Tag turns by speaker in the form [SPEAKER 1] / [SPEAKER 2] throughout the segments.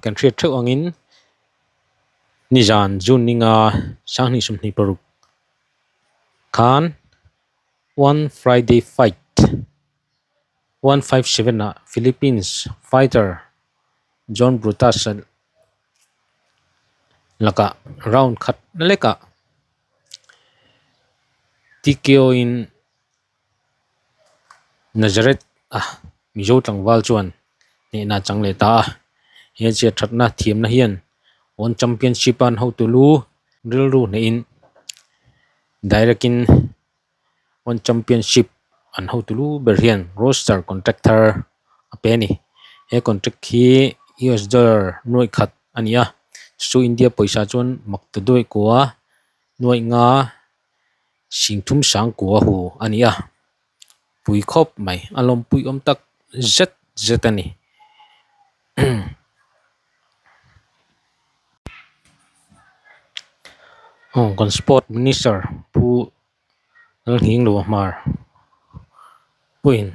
[SPEAKER 1] Kan hriat theuh angin nizan June ninga 2026 khan One Friday Fight 157 ah Philippines fighter John Brutus-a lakah round khat lekah TKO in Nazareth a Mizo tlangval chuan hnehna a chang leh ta a, he chiat thatna thiamna hian One Championship a an hotu lu rilru hnehin direct in One Championship an hotu lu ber hian roster contract thar a pe a ni. He contract hi US dollar nuaih khat a ni a, chu India pawisa chuan mak ta duaih kua nuaih nga Singthum sangkua hu a ni a, pui khawp mai a lawmpui awm tak zet zet a ni. Aw kan sport minister Pu Lalnghinglo Hmar pawhin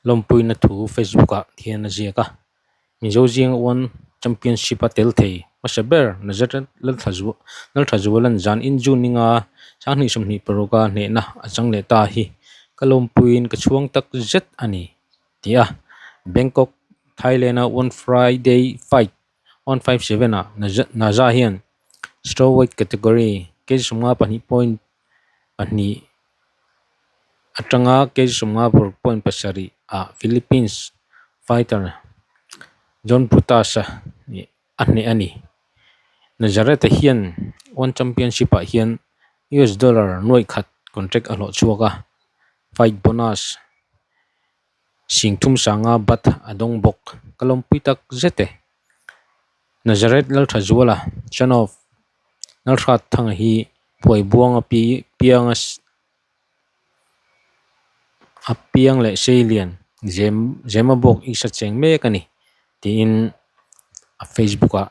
[SPEAKER 1] lawmpuina thu facebook ah hian a ziak a. Mizo zinga One Championship a tel thei hmasa ber Nazareth Lalthazuala'n zan in June ninga 2026 a hnehna a chang leh ta hi ka lawmpuiin ka chhuang tak zet a ni, ti a. Bangkok, Thailand a One Friday Fight 157 ah Naza hian Strawweight category kg 52.2 atanga kg 56.7 ah Philippines fighter John Brutus-a a hneh a ni. Nazareth-a hian One Championship ah hian US dollar nuaih khat contract a hlawh chhuak a, fight bonus 30 sanga baht a dawng bawk. Ka lawmpui tak zet e. Nazareth Lalthazuala, son of Lalhratthanga hi Phuaibuanga pi pianga a piang leh seilian zem zema bawk isa cheng mek a ni tiin a facebook ah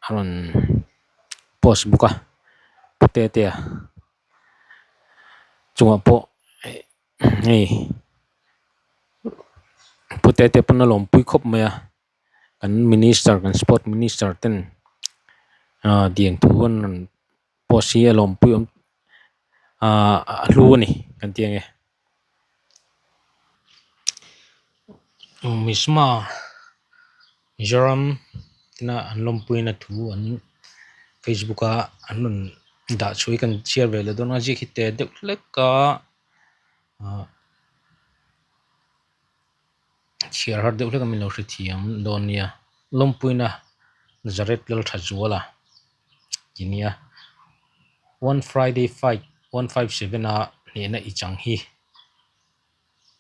[SPEAKER 1] a rawn post bawk a pu Tetea chungah pawh hei pu Tetea pawn a lawmpui khawp mai a. Kan minister kan sport minister ten ah tiang thu an rawn post hi a lawmpui awm ah a hlu a ni kan tih ang e. Misma Mizoram tena an lawmpuina thu an facebook a an rawn dah chhuah hi kan chhiar ve leh dawn a ziak hi te deuh hlek a ah. Chhiar har deuh hlek a min lo hrethiam dawn nia. Lawmpuina Nazareth Lalthazuala ti nia. One Friday Fight 157 a hnehna i chang hi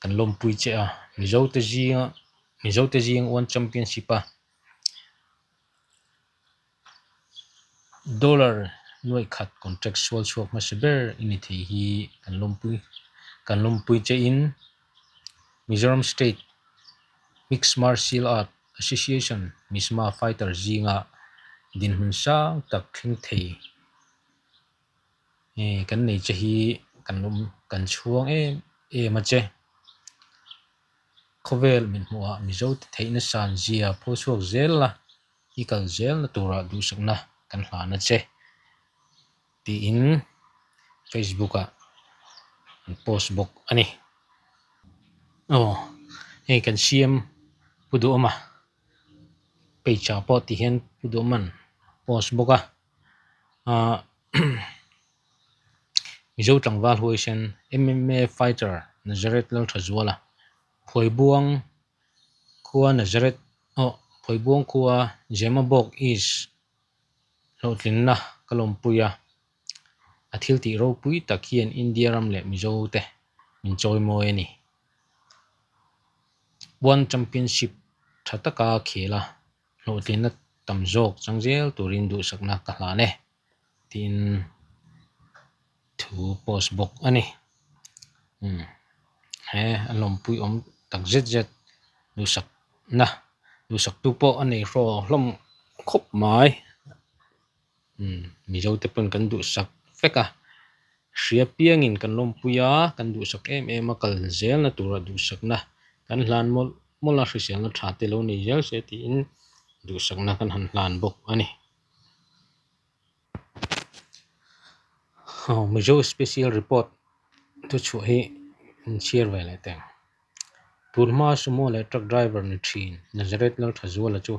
[SPEAKER 1] kan lawmpui che a. Mizo te zinga Mizo te zing One Championship a Dollar nuaih khat contract sual chhuak hmasa ber i ni thei hi kan lawmpui kan lawmpui che in Mizoram State Mixed Martial Art Association Misma fighter zinga dinhmun sang tak thleng thei kan nei che hi kan lawm kan chhuang em em a che. Khawvel min hmuhah Mizo te theihna san zia pho chhuak zel la. I kal zelna turah duhsakna kan hlan a che tiin Facebook ah an post bawk a ni. Aw hei kan siam Pu Duhawma page ah pawh ti hian Pu Duhawma'n post bawk a ah Mizo tlangval huaisen MMA fighter Nazareth Lalthazuala Phuaibuang khua Nazareth aw Phuaibuang khua Zemabawk East hlawhtlinna ka lawmpui a, a thil tih ropui tak hian India ram leh Mizo te min chawimawi a ni. One Championship tha taka khel a, hlawhtlinna tam zawk chang zel turin duhsakna ka hlan e tiin thu post bawk a ni. Umm he a lawmpui awm tak zet zet duhsakna duhsaktu pawh a nei hraw hlawm khawp mai umm mizo te pawn kan duhsak vek a hria piangin kan lawmpui a kan duhsak em em a kal zelna tura duhsakna kan hlan mawlh mawlh a hriselna tha te lo nei zel se tiin. Duhsakna kan han hlan bawk a ni. Aw Mizo Special Report thuchhuah hi an chhiar ve leh teng. Tun hma Sumo leh truck driver ni thin Nazareth Lalthazuala chu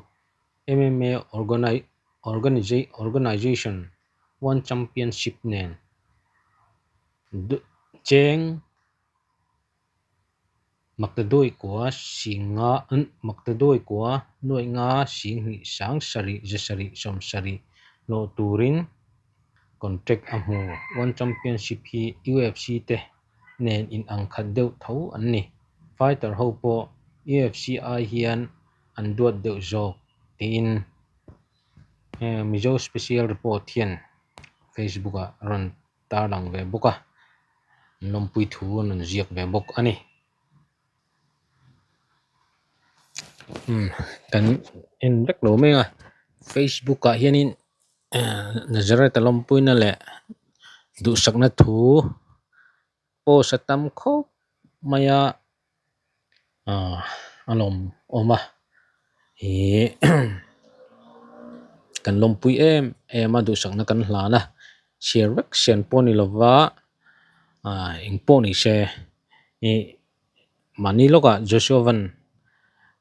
[SPEAKER 1] MMA Organization One Championship nen cheng Maktaduai kua sing nga Maktaduai kua nuaih nga sing hnih sang sarih za sarih sawm sarih hlawh turin contract a hmu. One Championship hi UFC te nen inang khat deuh tho an ni. Fighter ho pawh UFC ai hian an duat deuh zawk tiin Mizo Special Report hian Facebook ah rawn tarlang ve bawk a, an lawmpui thu an rawn ziak ve bawk a ni. Umm kan en vek lo mai a, Facebook ah hianin Nazareth a lawmpuina leh duhsakna thu post a tam khawp mai a ah a lawm awm a ihh kan lawmpui em em a duhsakna kan hlan a chhiar vek sian pawh ni lova ah engpawh ni se ih mahni lawkah Joshua van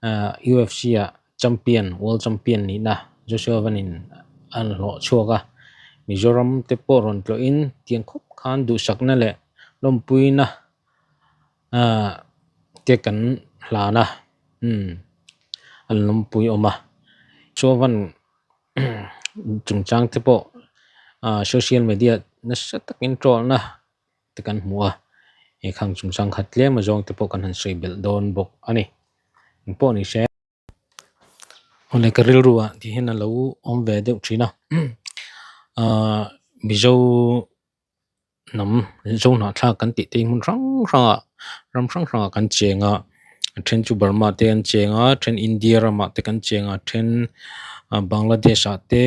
[SPEAKER 1] ah U_F_C ah champion world champion nihna Joshua vanin a hlawh chhuak a Mizoram te pawh rawn tlawhin tiang khawp khan duhsakna leh lawmpuina ah te kan hlan a umm an lawmpui awm a chuan chungchang te pawh ah social media nasa takin tawlhna te kan hmu a he khang chungchang khat tlem a zawng te pawh kan han sawi belh dawn bawk a ni engpawh ni se. Awle ka rilru ah tih hian a lo awm ve deuh thin a ah Mizo hnam Mizo hnahthlak kan tih te hi hmun hrang hrangah ram hrang hrangah kan cheng a a then chu Burma te an cheng a a then India ramah te kan cheng a a then Bangladesh ah te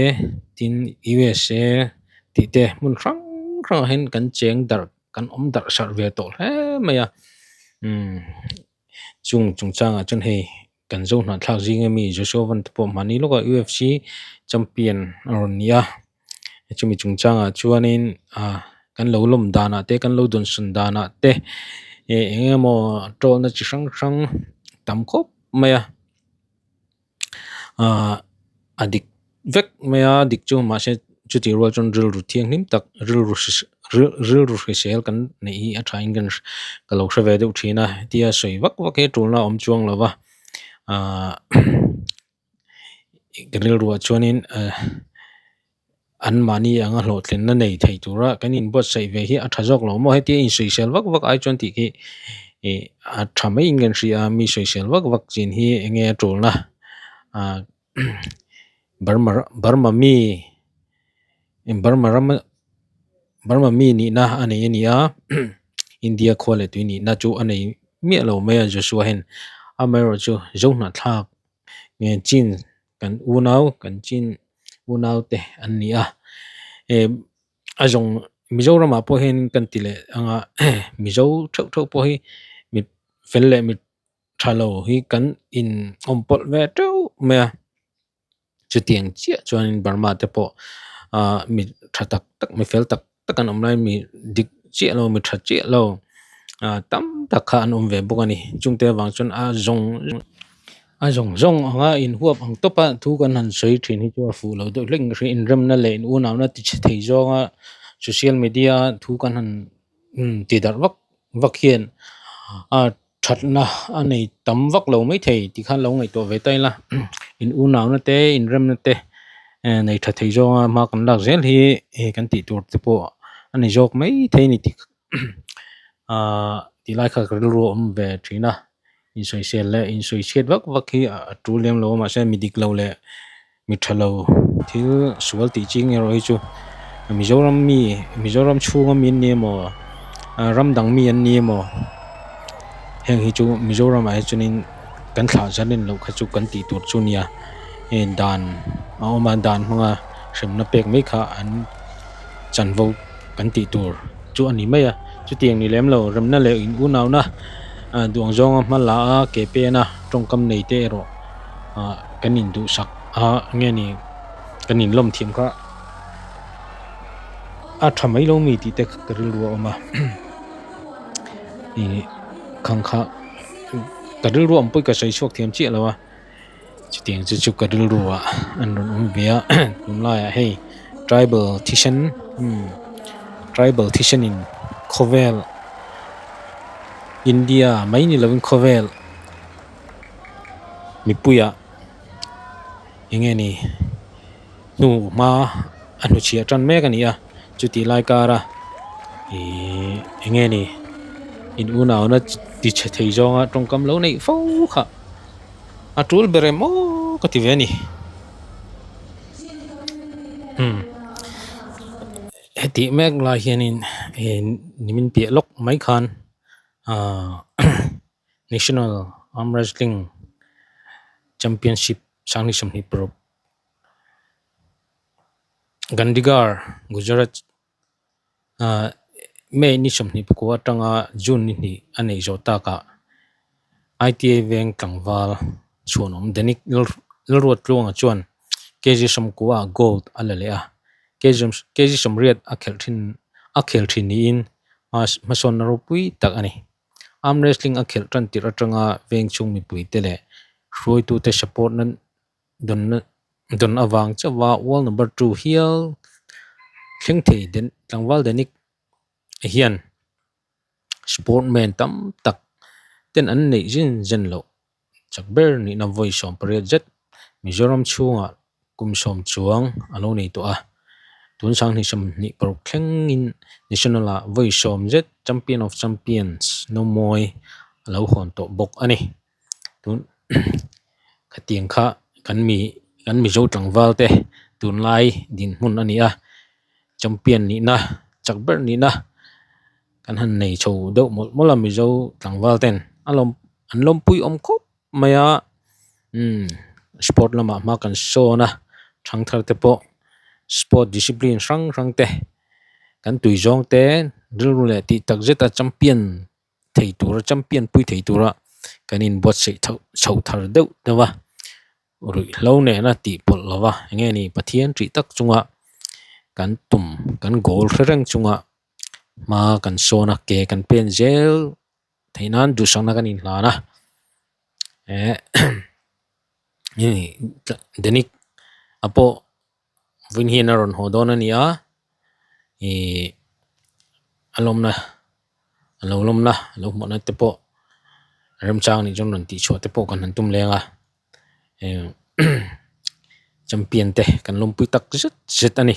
[SPEAKER 1] tin U_S_A tih te hmun hrang hrangah hian kan cheng darh kan awm darh sarh ve tawh hle mai a umm chung chungchangah chuan hei kan zo hnahthlak zinga mi Joshua Van te pawh mahni lawkah U_F_C champion a rawn ni a chumi chungchangah chuanin ah kan lo lawm danah te kan lo dawnsawn danah te ih eng emaw tawlna chi hrang hrang tam khawp mai a ah a dik vek mai a dik chu mahse chutih rual chuan rilru thianghlim tak rilru rilru hrisel kan neih hi a thain kan ka lo hre ve deuh thin a hetia sawi vak vak hi tulna a awm chuang lo va ah ka rilruah chuanin ah an mahni anga hlawhtlinna nei thei tura kan inbuatsaih ve hi a tha zawk lo maw hetia insawisel vak vak ai chuan tih khi ih a tha maiin kan hria a mi sawisel vak vak chin hi eng nge a tulna ah Burma Burma mi Burma rama Burma mi nihna a nei a ni a India khua leh tui nihna chu a nei miah lo mai a Joshua hian amaherawhchu zo hnahthlak nge chin kan unau kan chin unau te an ni a eh a zawng Mizoramah pawh hian kan ti leh ang a Mizo theuh theuh pawh hi mi fel leh mi tha lo hi kan in awm pawlh ve teuh mai a chutiang chiah chuanin Burma te pawh ah mi tha tak tak mi fel tak tak an awm lai mi dik chiah lo mi tha chiah lo ah tam tak kha an awm ve bawk a ni chungte avang chuan a zawng a zawng zawng anga inhuap ang tawp a thu kan han sawi thin hi chu a fuh lo deuh hlek in inremna leh in unauna ti chhe thei zawnga social media a thu kan han ti darh vak vak hian a thatna a nei tam vak lo maithei tih khan lo ngaihtuah ve ta ila in unauna te inremna te nei tha thei zawnga hma kan lak zel hi hei kan tih tur te pawh a ni zawk maithei a ni tih ahh ti lai kha ka rilru a awm ve thin a insawisel leh insawichhiat vak vak hi a tul lem lo a mahse mi dik lo leh mi tha lo thil sual tih ching erawh hi chu Mizoram mi Mizoram chhunga mi an ni emaw ram dang mi an ni emaw heng hi chu Mizoram ah hi chuanin kan thlah zan en loh kha chu kan tih tur chu nia heng dan a awm a dan hmanga hremna pek mai kha an chanvo kan tih tur chu a ni mai a chutiang ni lem lo remna leh in unauna duang zawnga hma la a ke pena tawngkam nei te erawh ah kan induhsak. a nge ni kan inlawm thiam kha a tha mai lo mi tih te ka rilru a awm a ih khang kha ka rilru ang pawhin ka sawi chhuak thiam chiah lo a chutiang chu chu ka rilru ah an rawn awm ve a tunlaiah hei tribal thisen umm tribal thisen in khawvel India mai ni lovin khawvel mipuiah eng nge ni hnu hma a hnuchhiah tan mek a ni a chutih lai kara ihh eng nge ni in unauna ti chhe thei zawnga tawngkam lo neih fo kha a tul ber em aw ka ti ve a ni umm hetih mek lai hianin ih nimin piah lawk mai khan ahh National Arm Wrestling Championship sanghnih sawmhnih paruk Gandhigarh Gujarat ah May ni sawmhnih pakua atanga June ni hnih a neih zawh takah I_T_I veng tlangval chhuanawm Danik Lalruattluanga chuan K_G sawmkua ah gold a la leh a K_G sawmriat a khelh thin a khel thin niin hmasawnna ropui tak a ni. Arm wrestling a khelh tan tirh atanga veng chhung mipuite leh hruaitute support na dawnna dawn avang chauha world number 2 hial thleng thei den tlangval Danik hian sportman tam tak ten an neih zin zen loh. Chak ber nihna vawi 18 zet Mizoram chhungah kum sawm chuang a lo nei tawh a, tun 2026 thlengin National ah vawi sawm zet Champion of Champions nomawi a lo hawn tawh bawk a ni. Tun khatiang kha kan mi kan Mizo tlangval te tunlai dinhmun a ni a, Champion nihna chak ber nihna kan han nei chho deuh mawlh mawlh a Mizo tlangval ten a lawm an lawmpui awm khawp mai a umm sport lamah hma kan sawn a thangthar te pawh sport discipline hrang hrang te kan tui zawng te rilru leh tih tak zet a champion thei tura champion pui thei tura kan inbuatsaih chhoh chhoh thar deuh deuh a ruihhlo nena tih pawlh lo va eng nge ni Pathian tih tak chunga kan tum kan goal hre reng chunga hma kan sawn a ke kan pen zel theih nan duhsakna kan inhlan a eh Denic a pawh vawiin hian a rawn haw dawn a ni a ih a lawmna a lo lawmna a lo hmuhna te pawh remchang nih chuan rawn tihchhuah te pawh kan han tum leng a champion te kan lawmpui tak zet zet a ni.